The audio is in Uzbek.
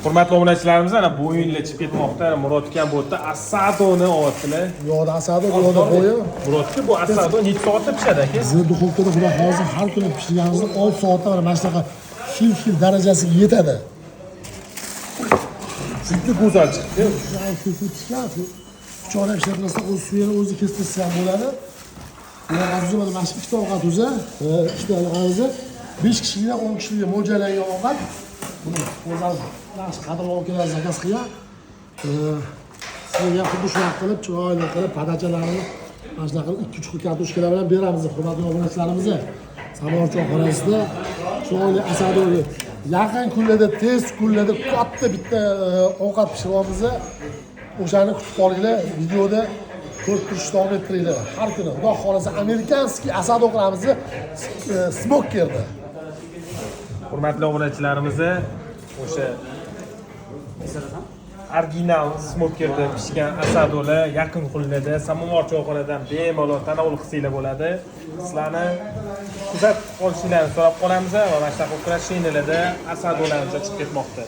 Hurmatli obunachilarimiz, ana bo'yinlar chiqib ketmoqda. Ana Murod aka bu yerda asadoni olyaptilar. Bu yoqda asado, bu yoqda bo'yi. Murod aka, bu asado necha soatda pishadi, aka? Bizni duxovkada, xudo xohlasa, har kuni pishirganimizda 6 soatda mana shunaqa fil fil darajasiga yetadi. Juda go'zal chiqdi. Fil fil pishgan, pichoqni ham ishlatilsa, o'z suyini o'zi kestirsa ham bo'ladi. Bunaqa mana shu ikkita ovqat o'zi, ikkita o'zi 5 kishilik, 10 kishilik mo'ljallangan ovqat. Buni o'zlari yaxshi qadrli akalar заказ qilgan. Sizlarga xuddi shunaqa qilib, chiroyli qilib, подача larini mana shunaqa qilib 2-3 xil kartoshkalar bilan beramiz hurmatli obunachilarimizga. Samovar choyxonasida chiroyli asadori yaqin kunlarda, tez kunlarda katta bitta ovqat pishiryapmiz. O'shani kutib qolinglar, videoda ko'rib turishni davom ettiringlar. Har kuni, xudo xohlasa, американский asado qilamiz, smokerda. Hurmatli obunachilarimiz, o'sha original smokerda pishgan asadolar yaqin kunlarda Samovar choyxonadan bemalol tanovul qilsanglar bo'ladi. Sizlarni kuzatib qolishinglarni so'rab qolamiz va mana shunaqa украшения larda asadolarimiz chiqib ketmoqda.